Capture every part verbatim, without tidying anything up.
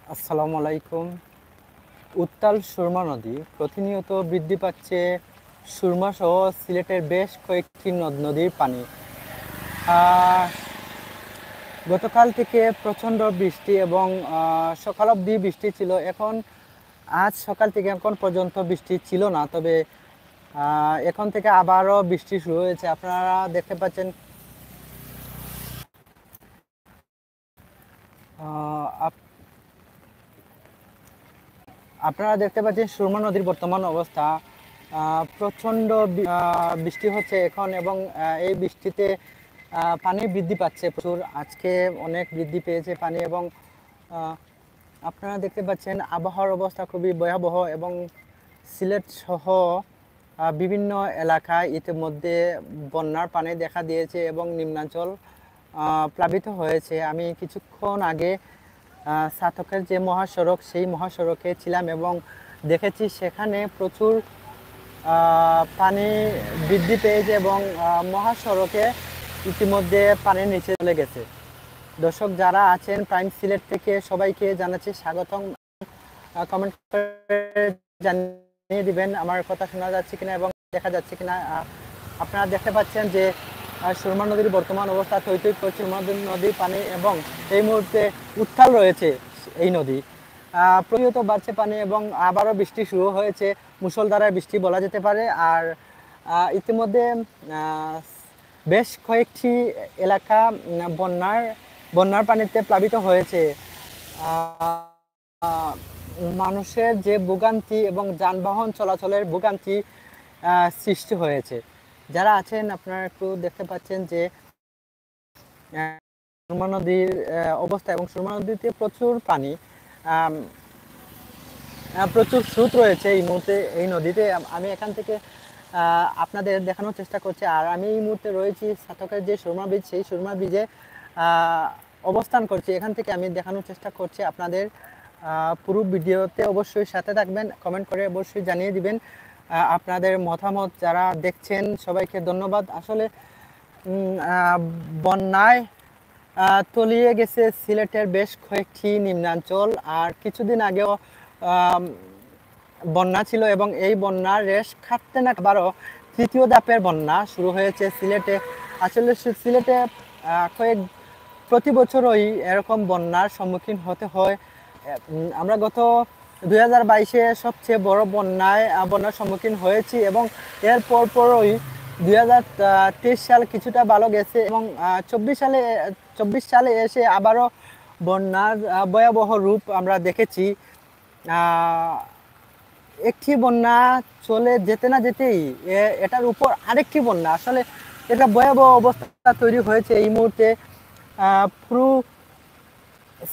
আসসালামু আলাইকুম। উত্তাল সুরমা নদী, প্রতিনিয়ত বৃদ্ধি পাচ্ছে সুরমা সহ সিলেটের বেশ কয়েকটি নদ নদীর পানি। আহ, গতকাল থেকে প্রচণ্ড বৃষ্টি এবং আহ, সকাল অবধি বৃষ্টি ছিল। এখন আজ সকাল থেকে এখন পর্যন্ত বৃষ্টি ছিল না, তবে আহ, এখন থেকে আবারও বৃষ্টি শুরু হয়েছে। আপনারা দেখতে পাচ্ছেন, আহ, আপ-, আপনারা দেখতে পাচ্ছেন সুরমা নদীর বর্তমান অবস্থা। আহ, প্রচণ্ড বি-, আহ, বৃষ্টি হচ্ছে এখন এবং আহ, এই বৃষ্টিতে আহ, পানি বৃদ্ধি পাচ্ছে প্রচুর। আজকে অনেক বৃদ্ধি পেয়েছে পানি এবং আহ, আপনারা দেখতে পাচ্ছেন আবহাওয়ার অবস্থা খুবই ভয়াবহ এবং সিলেট সহ আহ, বিভিন্ন এলাকায় ইতিমধ্যে বন্যার পানি দেখা দিয়েছে এবং নিম্নাঞ্চল আহ, প্লাবিত হয়েছে। আমি কিছুক্ষণ আগে আহ, ছাতকের যে মহাসড়ক, সেই মহাসড়কে ছিলাম এবং দেখেছি সেখানে প্রচুর আহ, পানি বৃদ্ধি পেয়েছে এবং আহ, মহাসড়কে ইতিমধ্যে পানির নিচে চলে গেছে। দর্শক যারা আছেন প্রাইম সিলেট থেকে, সবাইকে জানাচ্ছি স্বাগতম। আহ, কমেন্ট করে জানিয়ে দিবেন আমার কথা শোনা যাচ্ছে কিনা এবং দেখা যাচ্ছে কিনা। আহ, আপনারা দেখতে পাচ্ছেন যে আহ, সুরমা নদীর বর্তমান অবস্থা, থই থই করছে সুরমা নদীর পানি এবং এই মুহূর্তে উত্তাল রয়েছে এই নদী। আহ, প্রতিনিয়ত বাড়ছে পানি এবং আবারও বৃষ্টি শুরু হয়েছে, মুষলধারায় বৃষ্টি বলা যেতে পারে। আর আহ, ইতিমধ্যে আহ, বেশ কয়েকটি এলাকা উম, বন্যার বন্যার পানিতে প্লাবিত হয়েছে। আহ, আহ, মানুষের যে ভোগান্তি এবং যানবাহন চলাচলের ভোগান্তি আহ, সৃষ্টি হয়েছে। যারা আছেন আপনারা একটু দেখতে পাচ্ছেন যে আহ, সুরমা নদীর আহ, অবস্থা এবং সুরমা নদীতে প্রচুর পানি, আম, আহ, প্রচুর স্রোত রয়েছে এই মুহূর্তে এই নদীতে। আম-, আমি এখান থেকে আহ, আপনাদের দেখানোর চেষ্টা করছি। আর আমি এই মুহূর্তে রয়েছি ছাতকের যে সুরমা ব্রিজ, সেই সুরমা ব্রিজে আহ, অবস্থান করছি। এখান থেকে আমি দেখানোর চেষ্টা করছি আপনাদের। আহ, পুরো ভিডিওতে অবশ্যই সাথে থাকবেন, কমেন্ট করে অবশ্যই জানিয়ে দিবেন। আহ, আপনাদের মতামত যারা দেখছেন সবাইকে ধন্যবাদ। আসলে উম, আহ, বন্যায় আহ, তলিয়ে গেছে সিলেটের বেশ কয়েকটি নিম্নাঞ্চল। আর কিছুদিন আগেও আম, বন্যা ছিল এবং এই বন্যার রেশ কাটতে না আবারও তৃতীয় ধাপের বন্যা শুরু হয়েছে সিলেটে। আসলে সি- সিলেটে আহ, কয়েক প্রতি বছরই এরকম বন্যার সম্মুখীন হতে হয়। এ, উম, আমরা গত দুই হাজার বাইশে সবচেয়ে বড় বন্যায় আহ, বন্যার সম্মুখীন হয়েছি এবং এর পর পরই দুই হাজার তেইশ সাল কিছুটা ভালো গেছে এবং আহ, চব্বিশ সালে চব্বিশ সালে এসে আবারও বন্যার আহ, ভয়াবহ রূপ আমরা দেখেছি। আহ, একটি বন্যা চলে যেতে না যেতেই এ- এটার উপর আরেকটি বন্যা, আসলে এটা ভয়াবহ অবস্থা তৈরি হয়েছে এই মুহূর্তে। আহ, পুরো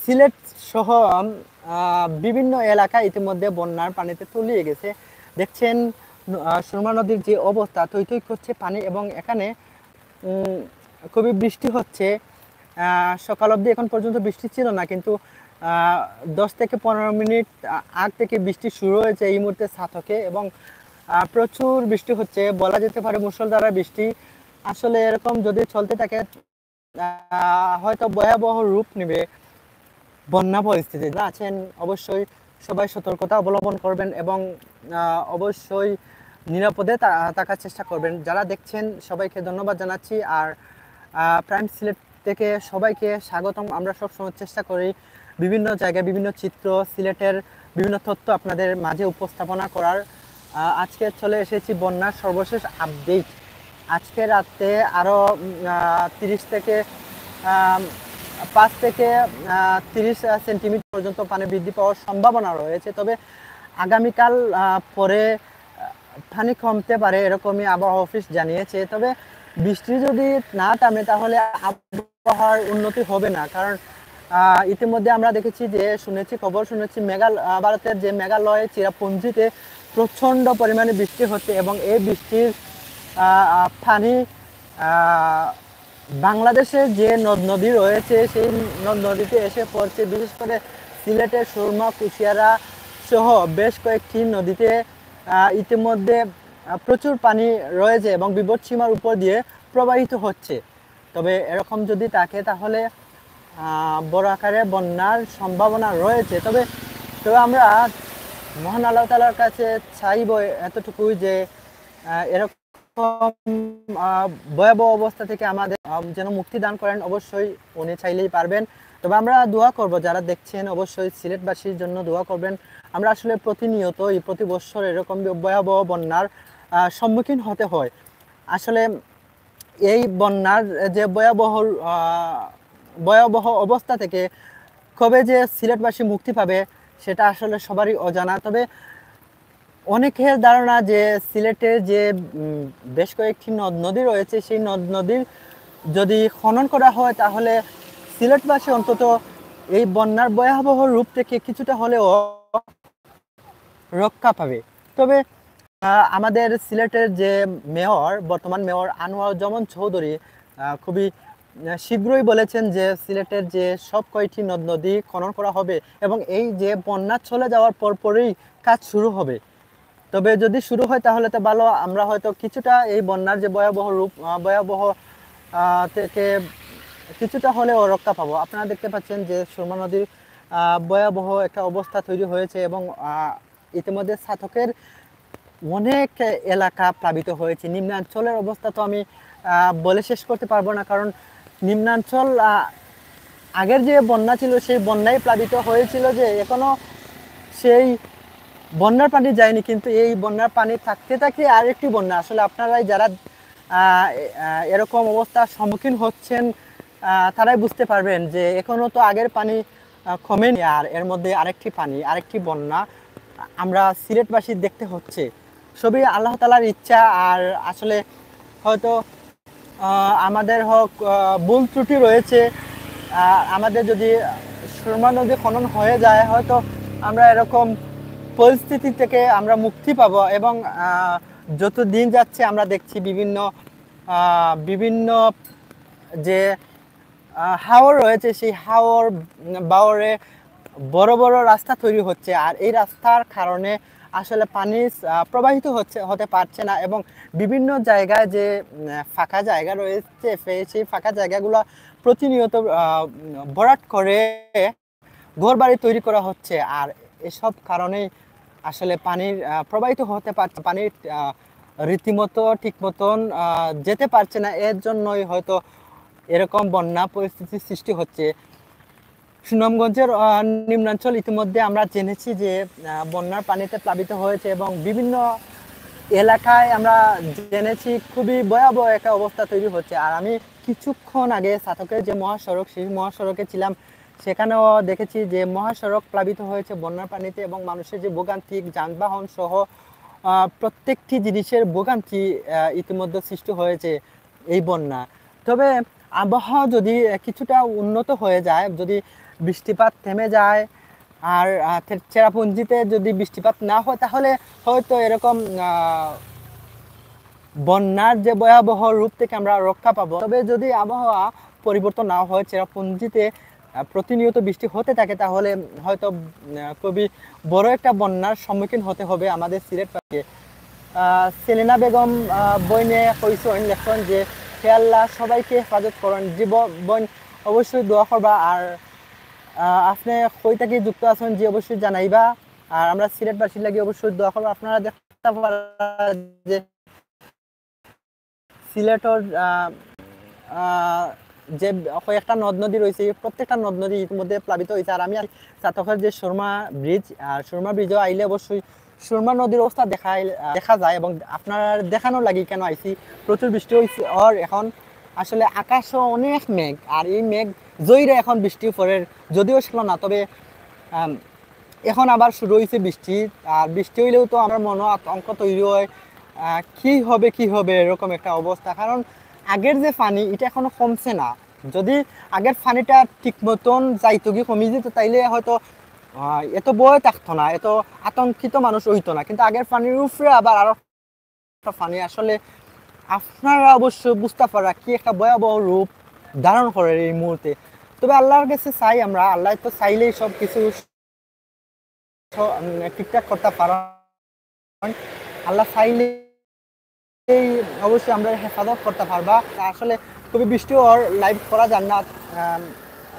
সিলেট সহ আহ, বিভিন্ন এলাকা ইতিমধ্যে বন্যার পানিতে তলিয়ে গেছে। দেখছেন আহ, সুরমা নদীর যে অবস্থা, থই থই করছে পানি এবং এখানে উম, খুবই বৃষ্টি হচ্ছে। আহ, সকাল অবধি এখন পর্যন্ত বৃষ্টি ছিল না, কিন্তু আহ, দশ থেকে পনেরো মিনিট আ- আগ থেকে বৃষ্টি শুরু হয়েছে এই মুহূর্তে ছাতকে এবং আহ, প্রচুর বৃষ্টি হচ্ছে, বলা যেতে পারে মুষলধারা বৃষ্টি। আসলে এরকম যদি চলতে থাকে আহ, হয়তো ভয়াবহ রূপ নেবে বন্যা পরিস্থিতি। যারা আছেন অবশ্যই সবাই সতর্কতা অবলম্বন করবেন এবং আহ, অবশ্যই নিরাপদে তা- থাকার চেষ্টা করবেন। যারা দেখছেন সবাইকে ধন্যবাদ জানাচ্ছি। আর আহ, প্রাইম সিলেট থেকে সবাইকে স্বাগতম। আমরা সবসময় চেষ্টা করি বিভিন্ন জায়গায় বিভিন্ন চিত্র, সিলেটের বিভিন্ন তথ্য আপনাদের মাঝে উপস্থাপনা করার। আহ, আজকে চলে এসেছি বন্যার সর্বশেষ আপডেট। আজকে রাতে আরও তিরিশ থেকে আহ, পাঁচ থেকে আহ, তিরিশ সেন্টিমিটার পর্যন্ত পানি বৃদ্ধি পাওয়ার সম্ভাবনা রয়েছে। তবে আগামীকাল আহ, পরে আহ, পানি কমতে পারে, এরকমই আবহাওয়া অফিস জানিয়েছে। তবে বৃষ্টি যদি না থামে তাহলে আবহাওয়ার উন্নতি হবে না, কারণ আহ, ইতিমধ্যে আমরা দেখেছি যে শুনেছি, খবর শুনেছি মেঘাল আহ, ভারতের যে মেঘালয় চেরাপুঞ্জিতে প্রচণ্ড পরিমাণে বৃষ্টি হচ্ছে এবং এই বৃষ্টির আহ, আহ, পানি আহ, বাংলাদেশে যে নদ নদী রয়েছে সেই নদ নদীতে এসে পড়ছে। বিশেষ করে সিলেটের সুরমা, কুশিয়ারা সহ বেশ কয়েকটি নদীতে আহ, ইতিমধ্যে আহ, প্রচুর পানি রয়েছে এবং বিপদসীমার উপর দিয়ে প্রবাহিত হচ্ছে। তবে এরকম যদি থাকে তাহলে আহ, বড় আকারে বন্যার সম্ভাবনা রয়েছে। তবে, তবে আমরা মহান আল্লাহ তাআলার কাছে চাইব এতটুকুই যে, আহ, এরকম, আহ, ভয়াবহ অবস্থা থেকে আমাদের, আহ, যেন মুক্তি দান করেন। অবশ্যই উনি চাইলেই পারবেন। তবে আমরা দোয়া করব, যারা দেখছেন অবশ্যই সিলেটবাসীর জন্য দোয়া করবেন। আমরা আসলে প্রতিনিয়ত এই প্রতি বছর এরকম ভয়াবহ বন্যার, আহ, সম্মুখীন হতে হয়। আসলে এই বন্যার যে ভয়াবহ, আহ, ভয়াবহ অবস্থা থেকে কবে যে সিলেটবাসী মুক্তি পাবে, সেটা আসলে সবারই অজানা। তবে অনেকের ধারণা যে সিলেটের যে, উম, বেশ কয়েকটি নদ নদী রয়েছে, সেই নদ নদীর যদি খনন করা হয়, তাহলে সিলেটবাসী অন্তত এই বন্যার ভয়াবহ রূপ থেকে কিছুটা হলেও রক্ষা পাবে। তবে, আহ, আমাদের সিলেটের যে মেয়র, বর্তমান মেয়র আনোয়ারুজ্জামান চৌধুরী, আহ, খুবই, আহ, শীঘ্রই বলেছেন যে সিলেটের যে সব কয়টি নদ নদী খনন করা হবে এবং এই যে বন্যা চলে যাওয়ার পরপরই কাজ শুরু হবে। তবে যদি শুরু হয় তাহলে তো ভালো, আমরা হয়তো কিছুটা এই বন্যার যে ভয়াবহ রূপ, আহ, ভয়াবহ, আহ, থেকে কিছুটা হলেও রক্ষা পাবো। আপনারা দেখতে পাচ্ছেন যে সুরমা নদীর, আহ, ভয়াবহ একটা অবস্থা তৈরি হয়েছে এবং, আহ, ইতিমধ্যে ছাতকের অনেক এলাকা প্লাবিত হয়েছে। নিম্নাঞ্চলের অবস্থা তো আমি, আহ, বলে শেষ করতে পারবো না, কারণ নিম্নাঞ্চল, আহ, আগের যে বন্যা ছিল, সেই বন্যায় প্লাবিত হয়েছিল, যে এখনো সেই বন্যার পানি যায়নি, কিন্তু এই বন্যার পানি থাকতে থাকতে আরেকটি বন্যা। আসলে আপনারাই যারা, আহ, এ-, আহ, এরকম অবস্থার সম্মুখীন হচ্ছেন, আহ, তারাই বুঝতে পারবেন যে এখনো তো আগের পানি, আহ, কমেনি, আর এর মধ্যে আরেকটি পানি, আরেকটি বন্যা আমরা সিলেটবাসী দেখতে হচ্ছে। সবই আল্লাহ তাআলার ইচ্ছা। আর আসলে হয়তো, আহ, আমাদের হোক, আহ, ভুল ত্রুটি রয়েছে। আহ, আমাদের যদি সুরমা নদী খনন হয়ে যায়, হয়তো আমরা এরকম পরিস্থিতি থেকে আমরা মুক্তি পাবো। এবং, আহ, যত দিন যাচ্ছে আমরা দেখছি বিভিন্ন, আহ, বিভিন্ন যে, আহ, হাওর রয়েছে, সেই হাওর, উম, বাওরে বড় বড় রাস্তা তৈরি হচ্ছে। আর এই রাস্তার কারণে আসলে পানি, আহ, প্রবাহিত হচ্ছে, হতে পারছে না এবং বিভিন্ন জায়গায় যে, উম, ফাঁকা জায়গা রয়েছে, ফে-, সেই ফাঁকা জায়গাগুলো প্রতিনিয়ত, আহ, ভরাট করে ঘরবাড়ি তৈরি করা হচ্ছে। আর এসব কারণেই আসলে পানির, আহ, প্রবাহিত হতে পারছে, পানির, আহ, রীতিমতো ঠিক মতন, আহ, যেতে পারছে না। এর জন্যই হয়তো এরকম বন্যা পরিস্থিতির সৃষ্টি হচ্ছে। সুনামগঞ্জের, আহ, নিম্নাঞ্চল ইতিমধ্যে আমরা জেনেছি যে, আহ, বন্যার পানিতে প্লাবিত হয়েছে এবং বিভিন্ন এলাকায় আমরা জেনেছি খুবই ভয়াবহ একটা অবস্থা তৈরি হচ্ছে। আর আমি কিছুক্ষণ আগে ছাতকের যে মহাসড়ক, সেই মহাসড়কে ছিলাম, সেখানেও দেখেছি যে মহাসড়ক প্লাবিত হয়েছে বন্যার পানিতে এবং মানুষের যে ভোগান্তি, যানবাহন সহ, আহ, প্রত্যেকটি জিনিসের ভোগান্তি, আহ, ইতিমধ্যে সৃষ্টি হয়েছে এই বন্যা। তবে আবহাওয়া যদি, আহ, কিছুটা উন্নত হয়ে যায়, যদি বৃষ্টিপাত থেমে যায়, আর, আহ, চে-, চেরাপুঞ্জিতে যদি বৃষ্টিপাত না হয়, তাহলে হয়তো এরকম, আহ, বন্যার যে ভয়াবহ রূপ থেকে আমরা রক্ষা পাবো। তবে যদি আবহাওয়া পরিবর্তন না হয়, চেরাপুঞ্জিতে, আহ, প্রতিনিয়ত বৃষ্টি হতে থাকে, তাহলে হয়তো, আহ, খুবই বড় একটা বন্যার সম্মুখীন হতে হবে আমাদের সিলেটবাসীকে। আহ, সেলিনা বেগম, আহ, বইনে কইছইন, লেখছইন যে, "হে আল্লাহ, সবাইকে হেফাজত করইন।" জি ব-, বইন, অবশ্যই দোয়া করবা। আর, আহ, আপনি কই থাকি যুক্ত আছেন, জি অবশ্যই জানাইবা। আর আমরা সিলেটবাসীর লাগি অবশ্যই দোয়া করবা। আপনারা দেখতে পারা যে সিলেটর, আহ, আহ, যে কয়েকটা নদ নদী রয়েছে, এই প্রত্যেকটা নদ নদী ইতিমধ্যে প্লাবিত হয়েছে। আর আমি আছি ছাতকের যে সুরমা ব্রিজ, আর সুরমা ব্রিজও আইলে অবশ্যই সুরমা নদীর অবস্থা দেখাই, আহ, দেখা যায়। এবং আপনারা দেখানোর লাগি কেন আইছি, প্রচুর বৃষ্টি হয়েছে। আর এখন আসলে আকাশও অনেক মেঘ, আর এই মেঘ জইরে এখন বৃষ্টি পড়ের, যদিও ছিল না, তবে, আম, এখন আবার শুরু হয়েছে বৃষ্টি। আর বৃষ্টি হইলেও তো আমার মনে আতঙ্ক তৈরি হয়, আহ, কি হবে, কি হবে, এরকম একটা অবস্থা। কারণ আগের যে পানি, এটা এখনো কমছে না। যদি আগের পানিটা ঠিক মতন যাইতো কি কমি যেত, তাইলে হয়তো, আহ, এত ভয় থাকতো না, এত আতঙ্কিত মানুষ হইতো না। কিন্তু আগের পানির উপরে আবার আরো একটা পানি, আসলে আপনারা অবশ্য বুঝতে পারা কি একটা ভয়াবহ রূপ ধারণ করে এই মুহূর্তে। তবে আল্লাহর কাছে চাই আমরা, আল্লাহ তো চাইলেই সব কিছু স-, উম, ঠিকঠাক করতে পারেন। আল্লাহ চাইলেই অবশ্যই আমরা হেফাজত করতে পারবা। আসলে খুবই বৃষ্টি ওর লাইভ করা যার না। আম,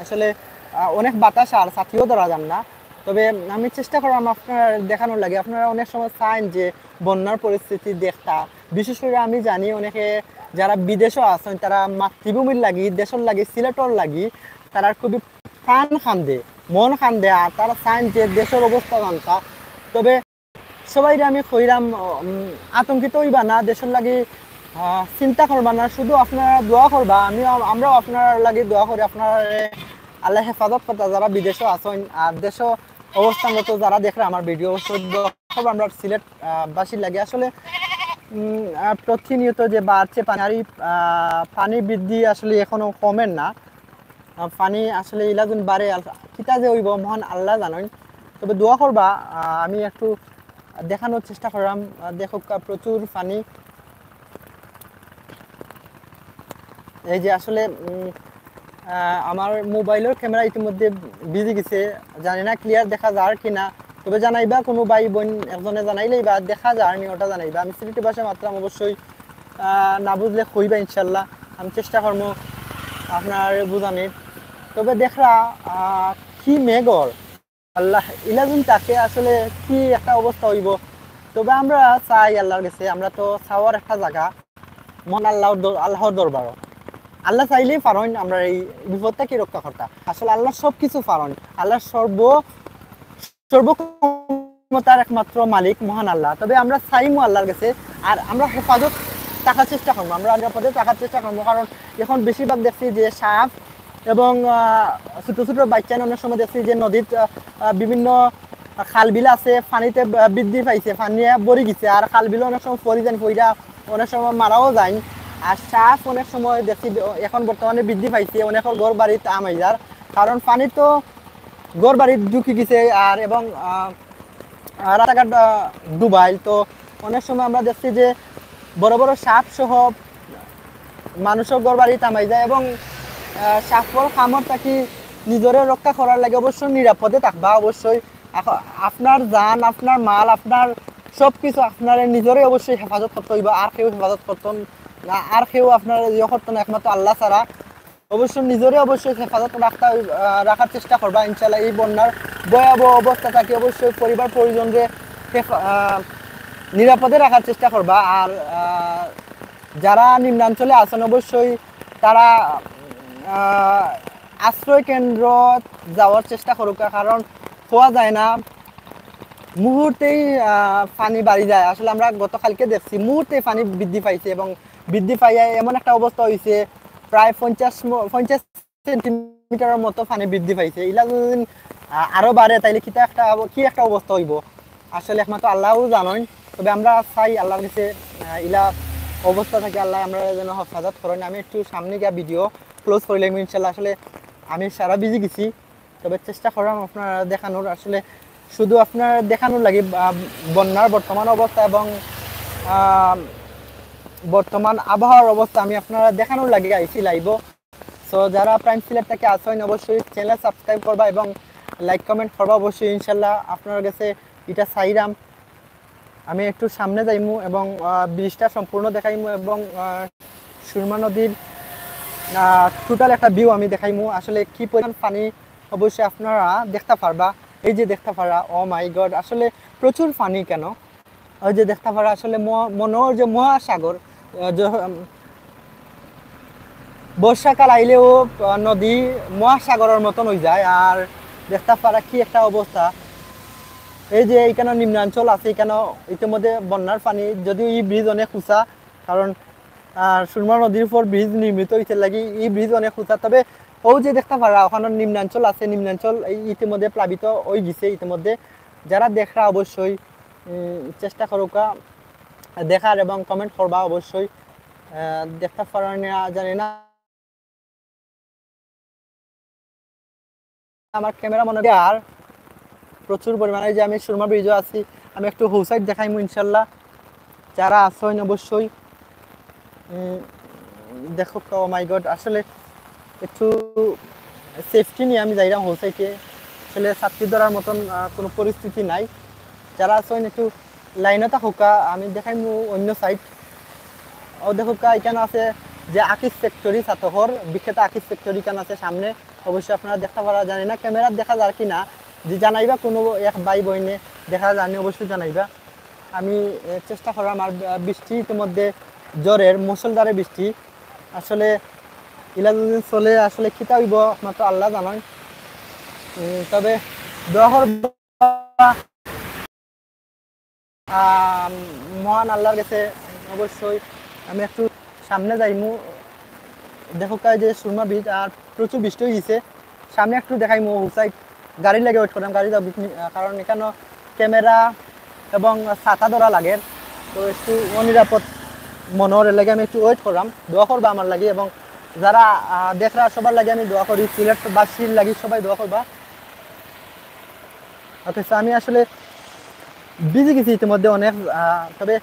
আসলে, আহ, অনেক বাতাস আর ছাতিও ধরা যার না। তবে আমি চেষ্টা করলাম আপনার দেখানোর লাগি। আপনারা অনেক সময় চান যে বন্যার পরিস্থিতি দেখতা, বিশেষ করে আমি জানি অনেকে যারা বিদেশও আছেন, তারা মাতৃভূমির লাগি, দেশের লাগি, সিলেটর লাগি, তারা খুবই প্রাণ কান্দে, মন কান্দে, আর তারা চান যে দেশের অবস্থা জানতা। তবে সবাইরে আমি কইরাম, উম, আতঙ্কিত হইবা না, দেশের লাগি, আহ, চিন্তা করবা না, শুধু আপনারা দোয়া করবা। আমি, আমরাও আপনার লাগি দোয়া করি, আপনারা আল্লাহ হেফাজত করতা, যারা বিদেশও আছেন আর দেশও অবস্থানরত যারা দেখরা আমার ভিডিও, অবশ্যই দোয়া করবা আমরা সিলেট, আহ, বাসীর লাগি। আসলে, উম, আহ, প্রতিনিয়ত যে বাড়ছে পানি, আর এই, আহ, পানি বৃদ্ধি আসলে এখনো কমের না। আহ, পানি আসলে ইলাগুন বাড়ে, আল-, কিতা যে হইব মহান আল্লাহ জানেন। তবে দোয়া করবা, আহ, আমি একটু দেখানোর চেষ্টা করলাম। আহ, দেখো, কা-, প্রচুর পানি। এই যে আসলে, উম, আহ, আমার মোবাইলের ক্যামেরা ইতিমধ্যে ভিজি গেছে, জানি না ক্লিয়ার দেখা যার কি না। তবে জানাইবা, কোনো ভাই বোন একজনে জানাইলেই বা দেখা যার নি, ওটা জানাইবা। আমি সিলেটি ভাষায় মাতলাম, অবশ্যই, আহ, না বুঝলে কইবা ইনশাল্লাহ। আমি চেষ্টা করবো আপনার বুঝানির। তবে দেখরা, আহ, কি মেঘর আল্লাহ, ইলাগুন তাকে আসলে কি একটা অবস্থা হইব। তবে আমরা চাই আল্লাহর কাছে, আমরা তো চাওয়ার একটা জায়গা, মহান আল্লাহর দর-, আল্লাহর দরবারও। আল্লাহ চাইলেই পারইন আমরা এই বিপদ থাকি রক্ষা করতা। আসলে আল্লাহ সব কিছু পারইন, আল্লাহ সর্ব, সর্বক্ষমতার একমাত্র মালিক মহান আল্লাহ। তবে আমরা চাইমু আল্লাহর কাছে, আর আমরা হেফাজত থাকার চেষ্টা করবো, আমরা নিরাপদে থাকার চেষ্টা করবো। কারণ এখন বেশিরভাগ দেখছি যে সাপ এবং, আহ, ছোট ছোট বাচ্চা অনেক সময় দেখছি যে নদীত, আহ, আহ, বিভিন্ন খাল বিল আছে, পানিতে, আহ, বৃদ্ধি পাইছে, পানিয়ে ভরি গেছে, আর খাল বিল অনেক সময় পড়ি যান, পড়িয়া অনেক সময় মারাও যায়। আর সাপ অনেক সময় দেখছি যে এখন বর্তমানে বৃদ্ধি পাইছে, অনেকের ঘর বাড়িত হামাই যার, কারণ পানি তো ঘর বাড়িত ঢুকি গেছে। আর এবং, আহ, আহ, রাস্তাঘাট, আহ, ডুবাইল, তো অনেক সময় আমরা দেখছি যে বড় বড় সাপ সহ মানুষের ঘর বাড়িত হামাই যায়। এবং, আহ, সাপর কামড় থাকি নিজরে রক্ষা করার লাগি অবশ্যই নিরাপদে থাকবা। অবশ্যই আখ-, আপনার জান, আপনার মাল, আপনার সব কিছু আপনারে নিজরে অবশ্যই হেফাজত করতে হইব। আর কেউ হেফাজত করতো না, আর কেউ আপনার ইয়ে করতো না, একমাত্র আল্লাহ ছাড়া। অবশ্য নিজরে অবশ্যই হেফাজত রাখতে, আহ, রাখার চেষ্টা করবা। ইনশাল্লাহ এই বন্যার ভয়াবহ অবস্থা থাকি অবশ্যই পরিবার পরিজনরে হেফা-, আহ, নিরাপদে রাখার চেষ্টা করবা। আর, আহ, যারা নিম্নাঞ্চলে আছেন অবশ্যই তারা, আহ, আশ্রয় কেন্দ্র যাওয়ার চেষ্টা করুক, কারণ পাওয়া যায় না, মুহূর্তেই, আহ, পানি বাড়ি যায়। আসলে আমরা গতকালকে দেখছি মুহূর্তেই পানি বৃদ্ধি পাইছে এবং বৃদ্ধি পাইয়া এমন একটা অবস্থা হইছে প্রায় পঞ্চাশ ম-, পঞ্চাশ সেন্টিমিটারের মতো পানি বৃদ্ধি পাইছে। ইলা যদি, আহ, আরো বাড়ে তাইলে কিতা একটা অব-, কি একটা অবস্থা হইব আসলে একমাত্র আল্লাহও জানেন। তবে আমরা চাই আল্লাহর কাছে, আহ, ইলা অবস্থা থাকি আল্লাহ আমরা যেন হেফাজত করেন। আমি একটু সামনে গিয়া ভিডিও ক্লোজ করিলাম ইনশাল্লাহ। আসলে আমি সারা ভিজি গেছি, তবে চেষ্টা করলাম আপনারা দেখানোর, আসলে শুধু আপনারা দেখানোর লাগি, আহ, বন্যার বর্তমান অবস্থা এবং, আহ, বর্তমান আবহাওয়ার অবস্থা আমি আপনারা দেখানোর লাগি আইছি লাইভও। তো যারা প্রাইম সিলেট থাকি আছেন অবশ্যই চ্যানেল সাবস্ক্রাইব করবা এবং লাইক কমেন্ট করবা অবশ্যই। ইনশাল্লাহ আপনার কাছে এটা চাইরাম। আমি একটু সামনে যাইমু এবং, আহ, ব্রিজটা সম্পূর্ণ দেখাইমু এবং, আহ, সুরমা নদীর, আহ, টোটাল একটা ভিউ আমি দেখাইমু। আসলে কি পরিমাণ পানি অবশ্যই আপনারা দেখতে পারবা। এই যে দেখতে পারা, ও মাই গড, আসলে প্রচুর পানি কেন? ওই যে দেখতে পারা আসলে ম-, মনে হয় যে মহাসাগর, আহ, যে, উম, বর্ষাকাল আইলেও, আহ, নদী মহাসাগরের মতন হয়ে যায়। আর দেখতে পারা কি একটা অবস্থা। এই যে এখানে নিম্নাঞ্চল আছে, এখানে ইতিমধ্যে বন্যার পানি, যদিও এই ব্রিজ অনেক উঁচা, কারণ, আহ, সুরমা নদীর উপর ব্রিজ নির্মিত হইতে লাগি এই ব্রিজ অনেক উঁচা। তবে ও যে দেখতে পারা ওখানে নিম্নাঞ্চল আছে, নিম্নাঞ্চল এই ইতিমধ্যে প্লাবিত হয়ে গেছে। ইতিমধ্যে যারা দেখরা অবশ্যই, উম, চেষ্টা করুকা দেখার এবং কমেন্ট করবা অবশ্যই। আহ, দেখতে পারা না জানি না। আমার ক্যামেরা মনে হয় আর প্রচুর পরিমাণে, এই যে আমি সুরমা ব্রিজও আছি, আমি একটু হৌসাইড দেখাইমু ইনশাল্লাহ। যারা আছেন অবশ্যই, উম, দেখো, ও মাই গড, আসলে একটু সেফটি নিয়ে আমি যাইলাম হৌসাইডে। আসলে ছাতি ধরার মতন, আহ, কোনো পরিস্থিতি নাই। যারা আছেন একটু লাইনে থাকুকা, আমি দেখাইমু অন্য সাইড। ও দেখুকা, এখানে আছে যে আকিজ ফ্যাক্টরি, সাতকর বিখ্যাত আকিজ ফ্যাক্টরি কান আছে সামনে। অবশ্যই আপনারা দেখতা পারা, জানি না ক্যামেরাত দেখা যার কি না, যে জানাইবা কোনো এক ভাই বইনে দেখা যার নি অবশ্যই জানাইবা। আমি, এ, চেষ্টা করাম আর, আ, বৃষ্টি ইতিমধ্যে ঝড়ের মুষলধারে বৃষ্টি। আসলে ইলা যদি চলে আসলে কিতা অইবো একমাত্র আল্লাহ জানইন। উম, তবে দোয়া করবা, আম, মহান আল্লাহর গেছে অবশ্যই। আমি একটু সামনে যাইমু, দেখো কাই যে সুরমা বীজ আর প্রচুর বৃষ্টি অই গেছে। সামনে একটু দেখাইমু ও সাইড, গাড়ির লাগি ওয়েট করলাম, গাড়ি যাও, কারণ এখানো ক্যামেরা এবং ছাতা ধরা লাগে, তো একটু অনিরাপদ মনে হয়, এর লাগি আমি একটু ওয়েট করলাম। দোয়া করবা আমার লাগি এবং যারা, আহ, দেখরা সবার লাগি আমি দোয়া করি, সিলেটবাসীর লাগি সবাই দোয়া করবা। ওকে, so আমি আসলে ভিজি গেছি ইতিমধ্যে অনেক, আহ, তবে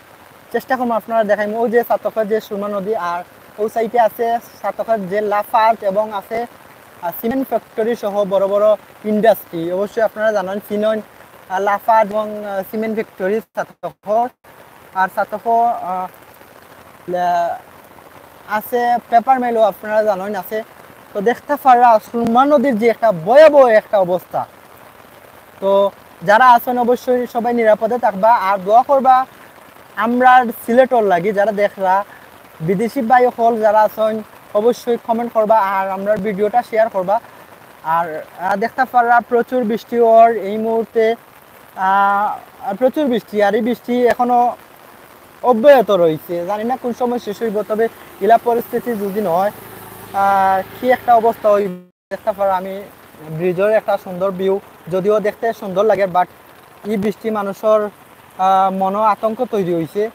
চেষ্টা করবো আপনারা দেখাইমু। ওই যে সাতকর যে সুরমা নদী, আর ওই সাইডে আছে সাতকর যে লাফার্জ এবং আছে, আহ, সিমেন্ট ফ্যাক্টরি সহ বড় বড় ইন্ডাস্ট্রি। অবশ্যই আপনারা জানেন, চিনইন, আহ, লাফার্জ এবং, আহ, সিমেন্ট ফ্যাক্টরি সাতকর। আর সাতকর, আহ, লে-, আছে পেপার মিলও আপনারা জানেন আছে। তো দেখতা পারা সুরমা নদীর যে একটা ভয়াবহ একটা অবস্থা। তো যারা আছেন অবশ্যই সবাই নিরাপদে থাকবা আর দোয়া করবা আমরার সিলেটর লাগি। যারা দেখরা, বিদেশি ভাই অকল যারা আছেন অবশ্যই কমেন্ট করবা আর আমরার ভিডিওটা শেয়ার করবা। আর, আহ, দেখতা পারা প্রচুর বৃষ্টি অর এই মুহূর্তে, আহ, প্রচুর বৃষ্টি, আর এই বৃষ্টি এখনো অব্যাহত রইছে। জানি না কোন সময় শেষ অইবো, তবে ইলা পরিস্থিতি যদি নয়, আহ, কি একটা অবস্থা অইবো। দেখতা পারা আমি ব্রিজর একটা সুন্দর ভিউ, যদিও দেখতে সুন্দর লাগে, but এই বৃষ্টি মানুষর, আহ, মনো আতঙ্ক তৈরি অইছে।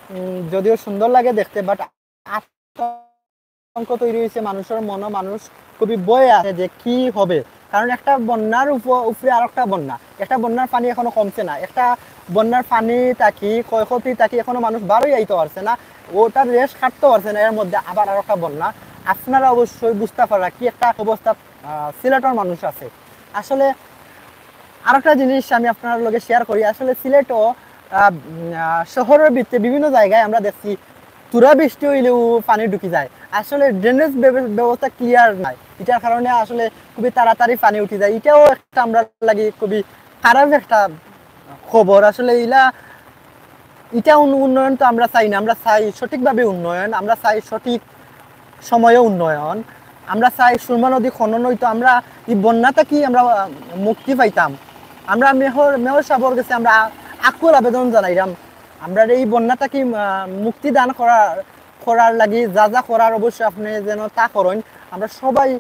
উম, যদিও সুন্দর লাগে দেখতে, but আতঙ্ক তৈরি অইছে মানুষর মনো। মানুষ খুবই ভয়ে আছে যে কি হবে, কারণ একটা বন্যার উপ-, উপরে আর একটা বন্যা, একটা বন্যার পানি এখনো কমছে না, একটা বন্যার পানি থাকি, ক্ষয়ক্ষতি থাকি এখনো মানুষ বারই আইতে পারছে না, ওটার রেশ কাটতে পারছে না, এর মধ্যে আবার আর একটা বন্যা। আপনারা অবশ্যই বুঝতা পারা কি একটা অবস্থা, আহ, সিলেটর মানুষ আছে। আসলে আরেকটা জিনিস আমি আপনার লগে শেয়ার করি। আসলে সিলেটও, আহ, উম, আহ, শহরের ভিতরে বিভিন্ন জায়গায় আমরা দেখছি, থুড়া বৃষ্টি অইলেও পানি ঢুকি যায়। আসলে ড্রেনেজ ব্যব-, ব্যবস্থা ক্লিয়ার নাই, এটার কারণে আসলে খুবই তাড়াতাড়ি পানি উঠি যায়। এটাও একটা আমরা লাগি খুবই খারাপ একটা খবর। আসলে ইলা, এটা উন-, উন্নয়ন তো আমরা চাই না। আমরা চাই সঠিকভাবে উন্নয়ন, আমরা চাই সঠিক সময়ে উন্নয়ন। আমরা চাই সুরমা নদী খনন অইতো, আমরা এই বন্যা থাকি আমরা, আহ, মুক্তি পাইতাম। আমরা মেয়র, মেয়র সাহেবর গেছে আমরা আ-, আকুল আবেদন জানাইলাম, আমরা এই বন্যা থাকি, আহ, মুক্তি দান করার, করার লাগি যা যা করার অবশ্যই আপনি যেন তা করইন। আমরা সবাই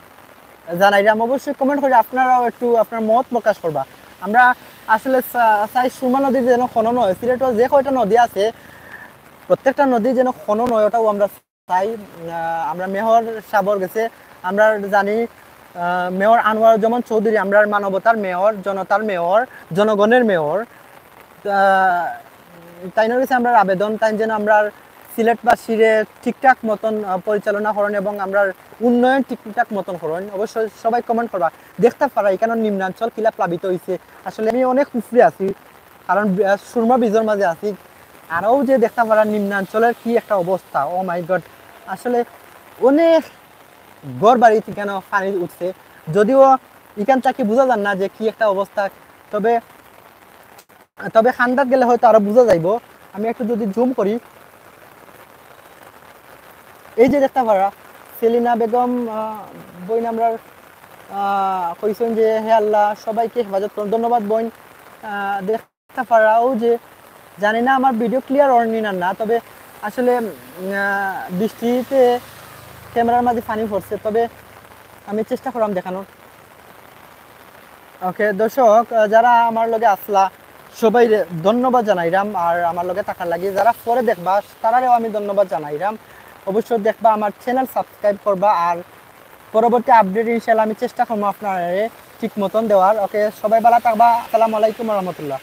জানাইলাম, অবশ্যই কমেন্ট করে আপনারাও একটু আপনার মত প্রকাশ করবা। আমরা আসলে চা-, চাই সুরমা নদীর যেন খনন হয়, সিলেটর যে কয়টা নদী আছে প্রত্যেকটা নদী যেন খনন হয়, ওটাও আমরা চাই। আহ, আমরা মেয়র সাহেবর গেছে আমরা জানি, আহ, মেয়র আনোয়ারুজ্জামান চৌধুরী আমরার মানবতার মেয়র, জনতার মেয়র, জনগণের মেয়র। আহ, তাইনর গেছে আমরার আবেদন, তাইন যেন আমরার সিলেটবাসীরে ঠিকঠাক মতন, আহ, পরিচালনা করইন এবং আমরার উন্নয়ন ঠিকঠাক মতন করইন। অবশ্যই সবাই কমেন্ট করবা। দেখতা পারা এখানো নিম্নাঞ্চল কিলা প্লাবিত অইছে। আসলে আমি অনেক উপরে আছি, কারণ, আহ, সুরমা ব্রিজর মাঝে আছি। আরও যে দেখতা পারা নিম্নাঞ্চলের কি একটা অবস্থা, oh my God, আসলে অনেক ঘর বাড়িত এখানো পানি উঠছে। যদিও এখান থাকি বুঝা যার না যে কি একটা অবস্থা, তবে, তবে কান্দাত গেলে হয়তো আরো বুঝা যাইবো। আমি একটু যদি জুম করি, এই যে দেখতা পারা সেলিনা বেগম, আহ, বইন আমরার, আহ, কইছইন যে, "হে আল্লাহ, সবাইকে হেফাজত করুন।" ধন্যবাদ বইন। আহ, দেখতা পারা, ও যে জানি না আমার ভিডিও ক্লিয়ার অর নি না, না, তবে আসলে, উম, আহ, বৃষ্টিতে ক্যামেরার মাঝে পানি পড়ছে, তবে আমি চেষ্টা করলাম দেখানোর। ওকে দর্শক, আহ, যারা আমার লগে আসলা সবাইরে ধন্যবাদ জানাইরাম, আর আমার লগে থাকার লাগি যারা পরে দেখবা তারারেও আমি ধন্যবাদ জানাইরাম। অবশ্যই দেখবা আমার চ্যানেল সাবস্ক্রাইব করবা, আর পরবর্তী আপডেট ইনশাআল্লাহ আমি চেষ্টা করবো আপনারে ঠিক মতন দেওয়ার। ওকে, সবাই ভালো থাকবা। আসসালামু আলাইকুম রহমতুল্লাহ।